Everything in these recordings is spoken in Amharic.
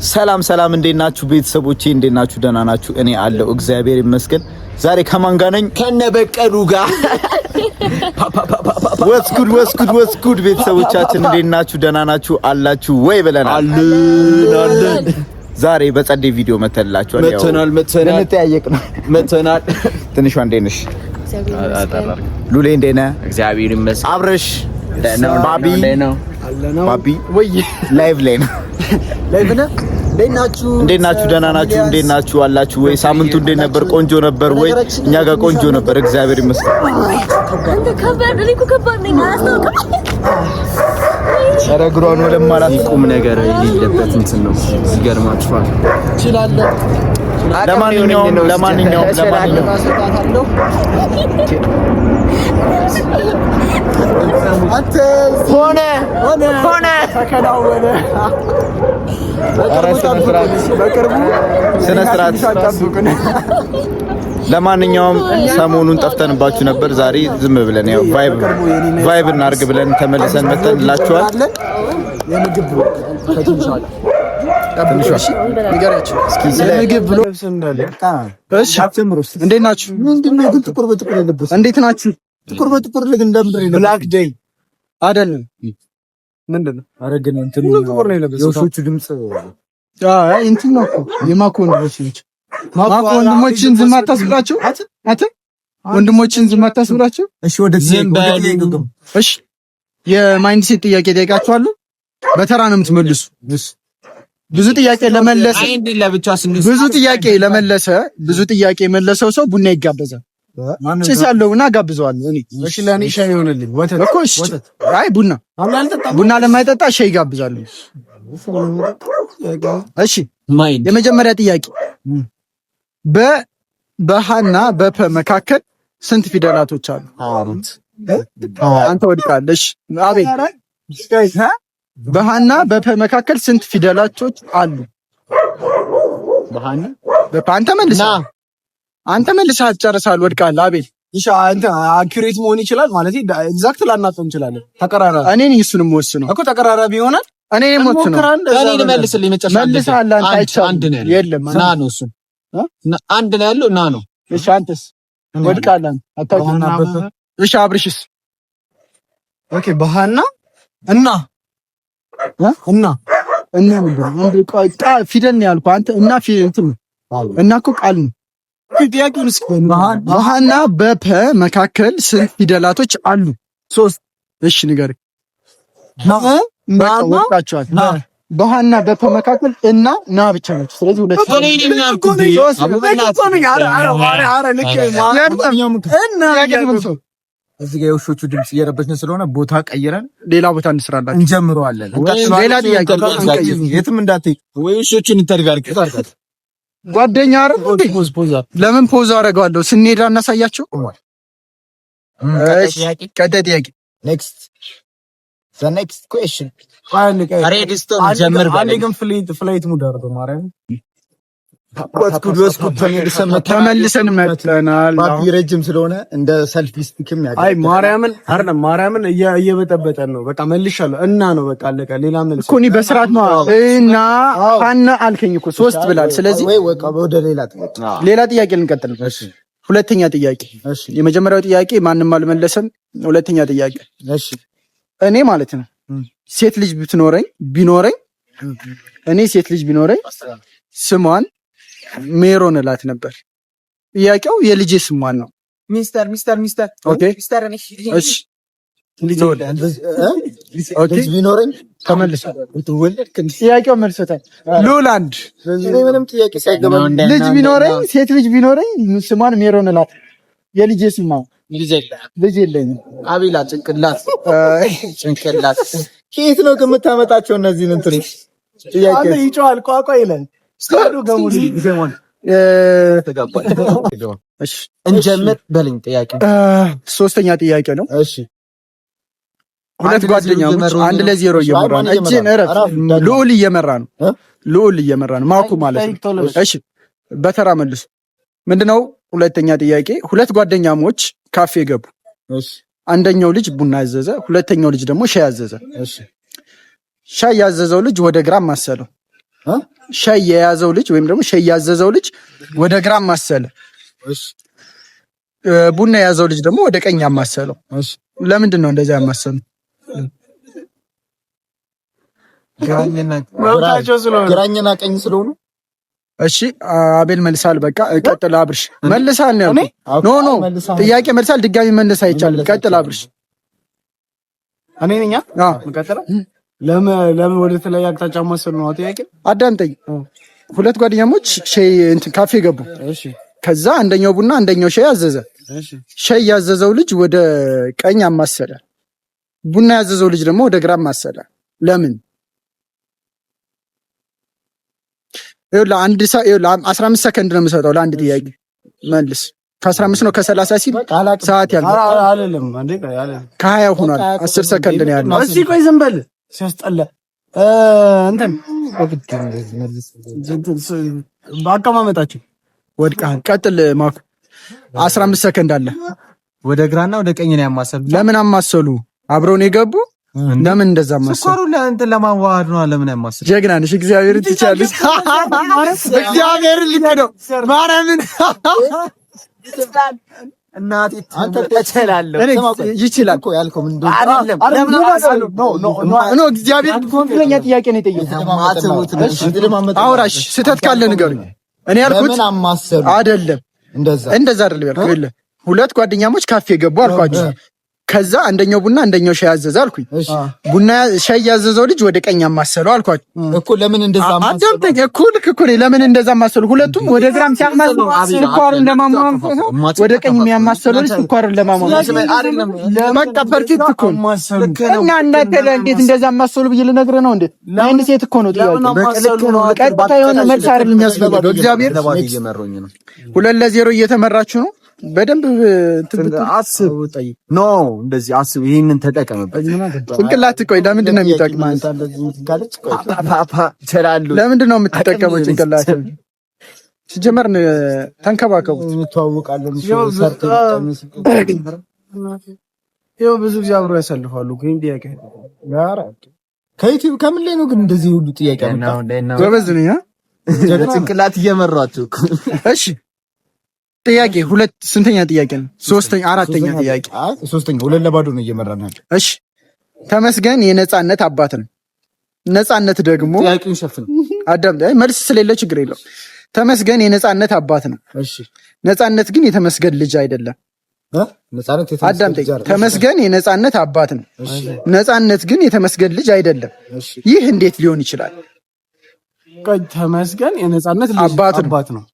ሰላም ሰላም፣ እንዴት ናችሁ ቤተሰቦቼ? እንዴት ናችሁ? ደህና ናችሁ? እኔ አለሁ፣ እግዚአብሔር ይመስገን። ዛሬ ከማን ጋር ነኝ? ከነ በቀሉ ጋር። What's good, what's good, what's good ቤተሰቦቻችን፣ እንዴት ናችሁ? ደህና ናችሁ አላችሁ ወይ ብለናል። አለን አለን። ዛሬ በጸዴ ቪዲዮ መተንላችኋል። ያው መተናል መተናል። ልንጠያየቅ ነው። መተናል። ትንሿ እንዴት ነሽ? ሉሌ እንዴት ነህ? እግዚአብሔር ይመስገን። አብረሽ፣ ባቢ ነው። ባቢ ወይ live ላይ ነው። Live ነህ? እንዴት ናችሁ? እንዴት ናችሁ? ደህና ናችሁ? እንዴት ናችሁ አላችሁ ወይ? ሳምንቱ እንዴት ነበር? ቆንጆ ነበር ወይ? እኛ ጋር ቆንጆ ነበር፣ እግዚአብሔር ይመስገን። አንተ ከባድ፣ እኔ እኮ ከባድ ነኝ፣ አላስታውቅም። ኧረ እግሯን ወለም አላት። ቁም ነገር የሌለበት እንትን ነው። ይገርማችኋል። እችላለሁ። ለማንኛውም ለማንኛውም ለማንኛውም አሰጣታለሁ። አንተ ሆነ ሆነ ሆነ። ተከናወነ። ኧረ ስነ ስርዓት፣ በቅርቡ ስነ ስርዓት። ጠብቁን። ለማንኛውም ሰሞኑን ጠፍተንባችሁ ነበር። ዛሬ ዝም ብለን ያው vibe vibe እናድርግ ብለን ተመልሰን መተንላችኋል። የምግብ ብሎ ከትንሿ ጋር ትንሿ ንገሪያቸው። እስኪ ስለ የምግብ ብሎ እሺ፣ እንዴት ናችሁ? ምንድን ነው ግን ጥቁር በጥቁር የለበሰው? እንዴት ናችሁ? ጥቁር በጥቁር ግን እንደምንድን ነው? Black day አይደለም። ምንድን ነው? ኧረ ግን እንትኑ ሁሉም ጥቁር ነው የለበሰው። የውሾቹ ድምፅ። አይ እንትን ነው እኮ፣ የማኮ ወንድሞች ናቸው። ማኮ ወንድሞችን ዝም አታስብላቸው። አንተ ወንድሞችን ዝም አታስብላቸው። እሺ፣ ወደ ዝም በሉ። እሺ፣ የ mindset ጥያቄ ጠይቃችኋለሁ። በተራ ነው የምትመልሱ። ብዙ ጥያቄ ለመለሰ አንድ ለብቻ ስንስ ብዙ ጥያቄ ለመለሰ፣ ብዙ ጥያቄ የመለሰው ሰው ቡና ይጋበዛል። ጭስ ያለው ቡና ጋብዘዋለሁ እኔ። እሺ፣ ለእኔ ሻይ ይሆንልኝ። ወተት እኮ እሺ። አይ ቡና ቡና ለማይጠጣ ሻይ ይጋብዛሉ። እሺ። Mind የመጀመሪያ ጥያቄ፣ በሀና በፐ መካከል ስንት ፊደላቶች አሉ? አንተ ወድቃለሽ። አቤት፣ በሀና በፐ መካከል ስንት ፊደላቶች አሉ? በሃና በፐ አንተ መልስ፣ አንተ መልሰህ ጨርሰሃል። ወድቃለህ። አቤል። ይሻ አንተ accurate መሆን ይችላል ማለት exact ላናውቀው እንችላለን። ተቀራራቢ እኔ ነኝ እሱንም ወስነው። እኮ ተቀራራቢ ይሆናል። እኔ ነኝ የምወስነው። እኔ ልመልስልኝ መጨረሻ። መልሰሃል አንተ። አንድ አይቻልም። አንድ ነው ያለው። የለም። ና ነው እሱ፣ አንድ ነው ያለው፣ ና ነው። እሺ፣ አንተስ ወድቃለህ። አንተ አታውቅም። እሺ፣ አብርሽስ? Okay፣ በሃና እና እና እና ምንድን ነው? አንድ ፊደል ነው ያልኩህ። አንተ እና እንትን ነው። እና እኮ ቃል ነው። ጥያቄውን እስኪ። በሃና በፐ መካከል ስንት ፊደላቶች አሉ? ሶስት። እሺ፣ ንገረኝ። በቃ ወድቃችኋል። በሃና በፐ መካከል እና ና ብቻ ናቸው። ስለዚህ ሁለት። እኔ ነኝ ያልኩት። ሶስት። እና ጥያቄ መልሰው። እዚህ ጋር የውሾቹ ድምፅ እየረበሽን ስለሆነ ቦታ ቀይረን ሌላ ቦታ እንስራላችሁ። እንጀምረዋለን። ሌላ ጥያቄ እንቀይር። የትም እንዳትሄድ። ወይ ውሾቹን interview አድርግ። ጓደኛ አይደል እንዴ? ለምን pause አደርገዋለሁ? ስንሄድ አናሳያቸው። እሺ፣ ቀጣይ ጥያቄ። Next, the next question. Redstone ጀምር አንዴ በለኝ። ግን flight mode አድርገው ማርያም። What's good, what's good፣ ተመልሰን መተናል። ተመልሰን መጥተናል። ባቢ ረጅም ስለሆነ እንደ selfie stick ም አይ ያገለግላል። ማርያምን አይደለም፣ ማርያምን እየበጠበጠን ነው። በቃ መልሻለሁ እና ነው፣ በቃ አለቀ። ሌላ መልስ እኮ እኔ በስርዓት ነው እና ሀና አልከኝ እኮ፣ ሶስት ብላል። ስለዚህ ወይ በቃ ወደ ሌላ ጥያቄ። ሌላ ጥያቄ ልንቀጥል። ሁለተኛ ጥያቄ። እሺ። የመጀመሪያው ጥያቄ ማንም አልመለሰም። ሁለተኛ ጥያቄ። እሺ። እኔ ማለት ነው ሴት ልጅ ብትኖረኝ ቢኖረኝ እኔ ሴት ልጅ ቢኖረኝ ስሟን ሜሮን እላት ነበር። ጥያቄው የልጄ ስሟን ነው። Mister mister mister Okay። ሚስተር እኔ እሺ፣ okay። ልጅ ቢኖረኝ ተመልሷል። ትወለድክ እንዴ? ጥያቄው መልሶታል። ሉል አንድ። እኔ ምንም ጥያቄ ሳይገባኝ ልጅ ቢኖረኝ፣ ሴት ልጅ ቢኖረኝ ስሟን ሜሮን እላት። የልጄ ስሟ ልጅ የለህም። ልጅ የለኝም። አቤላ ጭንቅላት ጭንቅላት። ከየት ነው ግን የምታመጣቸው እነዚህን እንትኖች ጥያቄ? አንተ ይጮሃል ቋቋ ይላል። ስታዱ ገሙሉ ይገማል። ተጋባል። እሺ። እንጀምር በለኝ ጥያቄ። ሶስተኛ ጥያቄ ነው። እሺ። ሁለት 1-0 ጓደኛሞች እየመሩ 1-0 እየመራ ነው። ማን እጅን እየመራ እረፍ። ነው? ልዑል እየመራ ነው። እ? ልዑል እየመራ ነው። ማኩ ማለት ነው። እሺ፣ በተራ መልሱ። ምንድነው ሁለተኛ ጥያቄ? ሁለት ጓደኛሞች ካፌ ገቡ። እሺ። አንደኛው ልጅ ቡና አዘዘ፣ ሁለተኛው ልጅ ደግሞ ሻይ አዘዘ። እሺ። ሻይ ያዘዘው ልጅ ወደ ግራ ማሰለው፣ ሻይ የያዘው ልጅ ወይም ደግሞ ሻይ ያዘዘው ልጅ ወደ ግራ አማሰለ፣ ቡና የያዘው ልጅ ደግሞ ወደ ቀኝ አማሰለው። ለምንድን ነው እንደዚያ ያማሰሉ? ግራኝና ቀኝ ስለሆኑ። እሺ አቤል መልሳል። በቃ ቀጥል አብርሽ። መልሳል ነው ያልኩት። No no፣ ጥያቄ መልሳል። ድጋሚ መልስ አይቻልም። ቀጥል አብርሽ። እኔ ነኝ የምቀጥለው። ለምን ወደ ተለያየ አቅጣጫ መሰሉ ነው ጥያቄ። አዳምጠኝ። ሁለት ጓደኛሞች ሻይ እንትን ካፌ ገቡ። ከዛ አንደኛው ቡና አንደኛው ሻይ አዘዘ። ሻይ ያዘዘው ልጅ ወደ ቀኝ አማሰለ፣ ቡና ያዘዘው ልጅ ደግሞ ወደ ግራ አማሰለ። ለምን? ይኸውልህ አንድ 15 ሰከንድ ነው የምሰጠው ለአንድ ጥያቄ መልስ። ከ15 ነው ከ30 ሲል ሰዓት ያለው አይደለም እንዴ? ከ20 ሆኗል። 10 ሰከንድ ነው ያለው። እስኪ ቆይ ዝም በል ሲያስጠላ እንትን በአቀማመጣችን ወድቀሃል። ቀጥል ማኩ። 15 ሰከንድ አለ። ወደ ግራና ወደ ቀኝ ነው ያማሰሉ። ለምን አማሰሉ? አብረውን የገቡ ለምን እንደዛ ማሰሉ? ስኳሩን ለእንትን ለማዋሃድ ነው። ለምን ያማሰሉ? ጀግና ነሽ። እግዚአብሔርን ትችያለሽ። እግዚአብሔርን ልከደው ማርያምን ይችላል። No እግዚአብሔር ትክክለኛ ጥያቄ ነው የጠየቁት። አውራሽ ስህተት ካለ ንገሩኝ። እኔ ያልኩት አይደለም፣ እንደዛ አይደለም ያልኩት። ሁለት ጓደኛሞች ካፌ ገቡ አልኳቸው። ከዛ አንደኛው ቡና አንደኛው ሻይ አዘዘ አልኩኝ። ቡና ሻይ ያዘዘው ልጅ ወደ ቀኝ አማሰለው አልኳቸው። እኮ ለምን እንደዛ አማሰሉ? አዳምጠኝ እኮ ልክ እኮ ነኝ። ለምን እንደዛ አማሰሉ? ሁለቱም ወደ ግራም ሲያማስሉ ስኳሩን ለማሟሟት፣ ወደ ቀኝ የሚያማሰለው ልጅ ስኳሩን ለማሟሟት። በቃ perfect እኮ ነው። እና እናንተ እንዴት እንደዛ አማሰሉ ብዬ ልነግርህ ነው? እንዴት ለአንድ ሴት እኮ ነው ጥያቄ። ቀጥታ የሆነ መልስ አይደለም የሚያስፈልገው። እግዚአብሔር 2-0 እየተመራችሁ ነው። በደንብ አስብ። No እንደዚህ አስብ። ይሄንን ተጠቀምበት። ጭንቅላት ቆይ፣ ለምንድን ነው የሚጠቅመው? ለምንድን ነው የምትጠቀመው ጭንቅላት? ሲጀመር ተንከባከቡት። ይኸው ብዙ ጊዜ አብሮ ያሳልፋሉ። ግን ጥያቄ ከዩቲዩብ ከምን ላይ ነው ግን እንደዚህ ሁሉ ጥያቄ? ጎበዝ ነኝ። ጭንቅላት እየመሯችሁ። እሺ ጥያቄ ሁለት ስንተኛ ጥያቄ ነው? ሶስተኛ አራተኛ ጥያቄ ሶስተኛ 2-0 ነው እየመራን ያለው። እሺ ተመስገን የነጻነት አባት ነው። ነጻነት ደግሞ ጥያቄውን ሸፍን አዳም መልስ ስለሌለ ችግር የለውም። ተመስገን የነጻነት አባት ነው። እሺ ነጻነት ግን የተመስገን ልጅ አይደለም። አዳምጠኝ። ተመስገን የነጻነት አባት ነው። ነጻነት ግን የተመስገን ልጅ አይደለም። ይህ እንዴት ሊሆን ይችላል? ተመስገን የነጻነት ልጅ አባት ነው።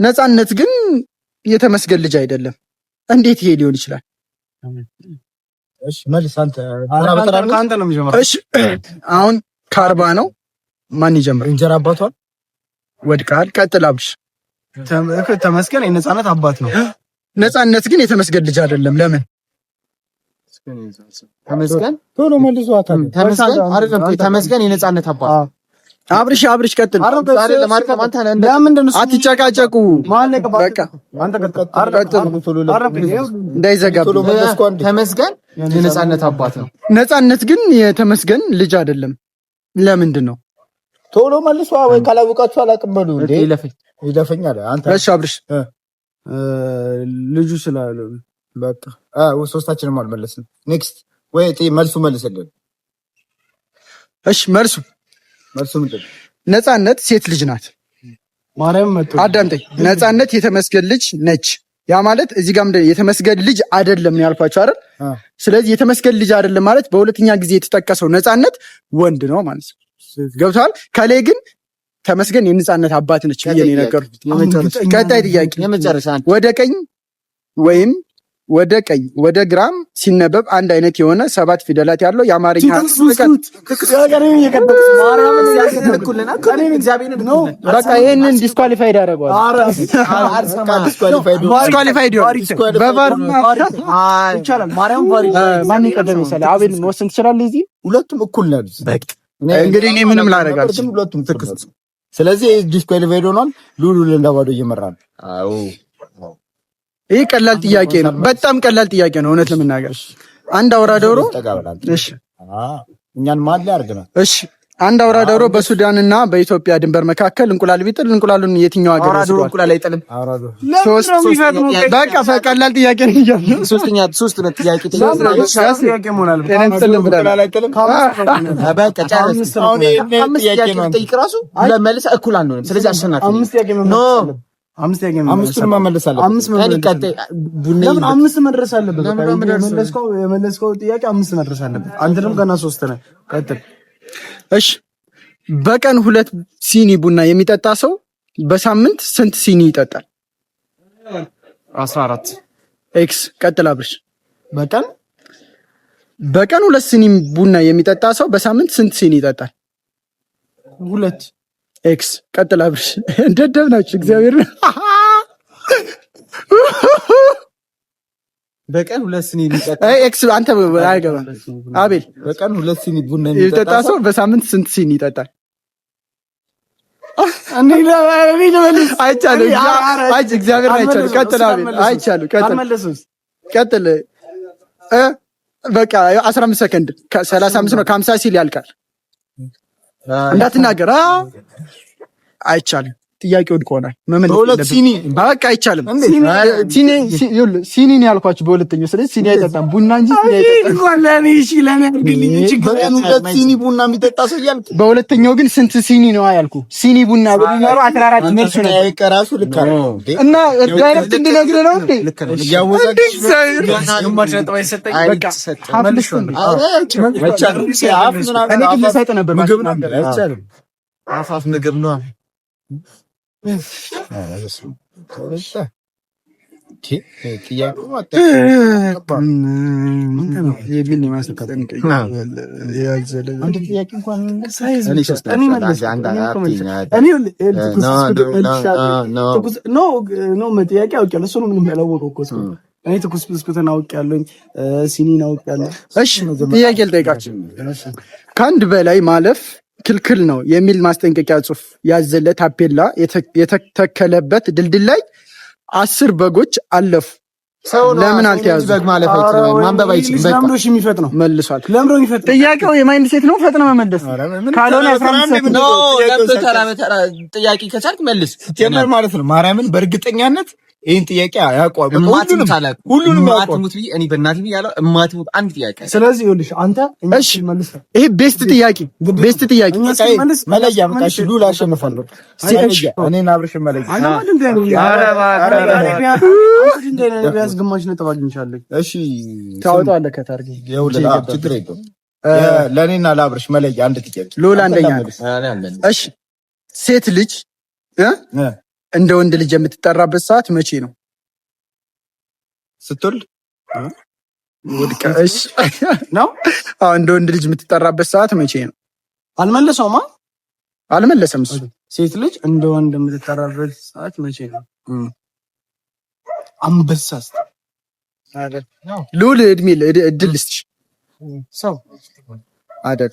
ነጻነት ግን የተመስገን ልጅ አይደለም። እንዴት ይሄ ሊሆን ይችላል? እሺ መልስ አንተ። አንተ ነው የሚጀምረው። እሺ አሁን ከ40 ነው። ማን ይጀምር? እንጀራ አባቷል። ወድቀሃል። ቀጥል አብሽ። ተመስገን የነጻነት አባት ነው። ነጻነት ግን የተመስገን ልጅ አይደለም። ለምን? ተመስገን ቶሎ መልሶ ተመስገን የነጻነት አባት አብርሽ አብርሽ ቀጥል። አትጨቃጨቁ። በቃ እንዳይዘጋብኝ። ተመስገን የነጻነት አባት ነው። ነጻነት ግን የተመስገን ልጅ አይደለም። ለምንድን ነው? ቶሎ መልሶ ወይ ካላወቃችሁ አላውቅም በሉ። እንዴ ይለፈኝ አለ። አንተ እሺ አብርሽ ልጁ ስላለ በቃ ሶስታችንም አልመለስንም። Next ወይ መልሱ መልስልን። እሺ መልሱ መልሱ ምንድን ነው? ነጻነት ሴት ልጅ ናት። ማርያም መጥቶ አዳምጠኝ። ነጻነት የተመስገን ልጅ ነች። ያ ማለት እዚህ ጋር ምንድን ነው የተመስገን ልጅ አይደለም ነው ያልኳቸው አይደል? ስለዚህ የተመስገን ልጅ አይደለም ማለት በሁለተኛ ጊዜ የተጠቀሰው ነጻነት ወንድ ነው ማለት ነው። ገብቶሃል? ከላይ ግን ተመስገን የነጻነት አባት ነች ብዬ ነው የነገርኩት። ቀጣይ ጥያቄ ወደ ቀኝ ወይም ወደ ቀኝ ወደ ግራም ሲነበብ አንድ አይነት የሆነ ሰባት ፊደላት ያለው የአማርኛ በቃ ይሄንን disqualified ያደርገዋል። Disqualified ማን ይቀደም ይችላል? አቤል መወሰን ትችላለህ። እዚህ ሁለቱም እኩል ነው። እንግዲህ እኔ ምንም ላደርግ አልችልም። ሁለቱም ትክክል። ስለዚህ disqualified ሆኗል። ሉሉ ለባዶ እየመራ ነው። አዎ ይህ ቀላል ጥያቄ ነው። በጣም ቀላል ጥያቄ ነው። እውነት ለመናገር አንድ አውራ ዶሮ እሺ፣ እኛን ማን ላይ አድርገናል? እሺ፣ አንድ አውራ ዶሮ በሱዳንና በኢትዮጵያ ድንበር መካከል እንቁላል ቢጥል እንቁላሉን የትኛው ሀገር አውራ ዶሮ ወስዷል? እንቁላል አይጥልም። ሶስት። በቃ ቀላል ጥያቄ ነው እያልኩ። ሶስተኛ ሶስት ነው ጥያቄ። ጥያቄ መሆን አለበት። ጤና ይስጥልን ብለናል። በቃ ጨረስን። አምስት ጥያቄ ብጠይቅ ራሱ ለመልስ እኩል አንሆንም። ስለዚህ አሸናፊ ነኝ። አምስት ጥያቄ መመለስ አለበት። አምስት ጥያቄ መመለስ አምስቱን መመለስ አለበት። አምስት እኔ መመለስ ቀጣይ ቡና ለምን አምስት መድረስ አለበት? በቃ የመለስከው ጥያቄ አምስት መድረስ አለበት። አንተ ደግሞ ገና ሶስት ነህ። ቀጥል። እሺ፣ በቀን 2 ሲኒ ቡና የሚጠጣ ሰው በሳምንት ስንት ሲኒ ይጠጣል? 14። X። ቀጥል አብርሽ። በቀን በቀን 2 ሲኒ ቡና የሚጠጣ ሰው በሳምንት ስንት ሲኒ ይጠጣል? 2። X። ቀጥል አብርሽ። ደደብ ናችሁ። እግዚአብሔር በቀን 2 ሲኒ የሚጠጣ X አንተ አይገባም። አቤል በቀን 2 ሲኒ ቡና የሚጠጣ ሰው በሳምንት ስንት ሲኒ ይጠጣል? አይቻልም። እግዚአብሔር አይቻልም። ቀጥል አቤል። አይቻልም። ቀጥል ቀጥል። በቃ 15 ሰከንድ 35 ነው። ከ50 ሲል ያልቃል። እንዳትናገር። አይቻልም። ጥያቄ ወድቆ ሆናል። በሁለት ሲኒ በቃ አይቻልም። ሲኒ ነው ያልኳችሁ በሁለተኛው። ስለዚህ ሲኒ አይጠጣም ቡና እንጂ ሲኒ አይጠጣም። በቀን 2 ሲኒ ቡና የሚጠጣ ሰው እያልክ በሁለተኛው ግን ስንት ሲኒ ነው ያልኩ? ሲኒ ቡና ቢኖረው 14 መልሱ ነው። ራሱ ልክ እና direct እንድነግርህ ነው እንዴ? እኔ ግን ልሰጥ ነበር። አፋፍ ምግብ ነው። ጥያቄ አውቄያለሁ። እሱ ነው ምንም ያላወቀው እኮ እኔ ትኩስ ብስኩትን አውቄያለሁኝ፣ ሲኒን አውቄያለሁ። እሺ ጥያቄ ልጠይቃችሁ። ከአንድ በላይ ማለፍ ክልክል ነው የሚል ማስጠንቀቂያ ጽሑፍ ያዘለ ታፔላ የተተከለበት ድልድይ ላይ 10 በጎች አለፉ። ለምን አልተያዙ? በግ ማለፍ አይችልም፣ ማንበብ አይችልም። በቃ ለምዶሽ የሚፈጥ ነው መልሷል። ለምዶ የሚፈጥ ነው። ጥያቄው የ mindset ነው። ፈጥነ መመለስ ካልሆነ 15 no ተራ በተራ ጥያቄ ከቻልክ መልስ ጀመር ማለት ነው። ማርያምን በእርግጠኛነት ይህን ጥያቄ ያውቀዋል። እማትሙት አላውቅም። ሁሉንም ያውቀዋል። እማትሙት ብዬ እኔ በእናትህ ብዬ ያለው እማትሙት አንድ ጥያቄ። ስለዚህ ይኸውልሽ አንተ እሺ፣ ይሄ best ጥያቄ best ጥያቄ መለያ በቃ እሺ፣ ሉላ አሸንፋለሁ። እኔን አብርሽ መለያ ቢያንስ ግማሽ ነጥብ አግኝቻለሁ። እሺ ታወጣለህ ከታርጌ ይኸውልህ፣ ችግር የለውም። ለእኔና ለአብርሽ መለያ አንድ ጥያቄ። ሉላ አንደኛ ነው። እሺ፣ ሴት ልጅ እንደ ወንድ ልጅ የምትጠራበት ሰዓት መቼ ነው? ስትወልድ። እሺ ነው። አዎ እንደ ወንድ ልጅ የምትጠራበት ሰዓት መቼ ነው? አልመለሰውማ። አልመለሰም እሱ። ሴት ልጅ እንደ ወንድ የምትጠራበት ሰዓት መቼ ነው? አንበሳ ልዑል እድሜ እድል ልስጥሽ ሰው አይደል?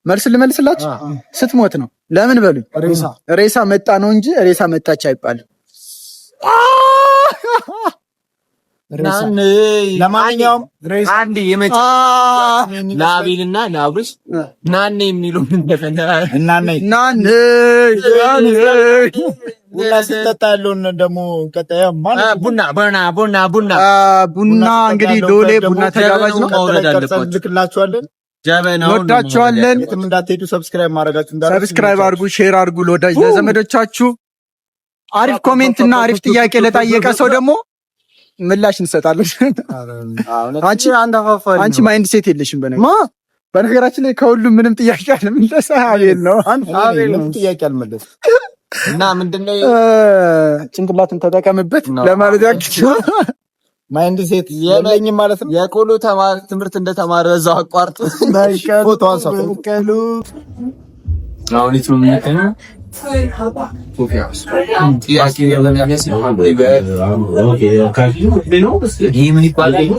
መልስ ልመልስላችሁ። ስትሞት ነው። ለምን በሉኝ። ሬሳ መጣ ነው እንጂ ሬሳ መጣች አይባልም። ለማንኛውም አንድ የመጭ ለአቤልና ለአብርሽ ናኔ የሚሉ እናኔ ናኔ ቡና ሲጠጣ ያለውን ደግሞ ቀጣይ ቡና ቡና ቡና ቡና ቡና እንግዲህ ዶሌ ቡና ተጋባዥ ነው። መውረድ አለባቸው። ልክላችኋለን። እንወዳችኋለን። የትም እንዳትሄዱ subscribe ማድረጋችሁ እንዳትረሱ። subscribe አድርጉ፣ share አድርጉ ለወዳጅ ለዘመዶቻችሁ። አሪፍ comment እና አሪፍ ጥያቄ ለጠየቀ ሰው ደግሞ ምላሽ እንሰጣለን። አንቺ አንቺ mindset የለሽም። በነገራችን ላይ ከሁሉም ምንም ጥያቄ አልመለሰ አቤል ነው። አቤል ምንም ጥያቄ አልመለሰም። እና ምንድነው ጭንቅላትን ተጠቀምበት ለማለት ያክል mindset የለኝም ማለት ነው። የቆሎ ተማሪ ትምህርት እንደተማረ እዛው አቋርጥ። ፎቶ አንሳው። አሁን የት ነው የምንገኘው? coffee house። ጥያቄ ይህ ምን ይባላል?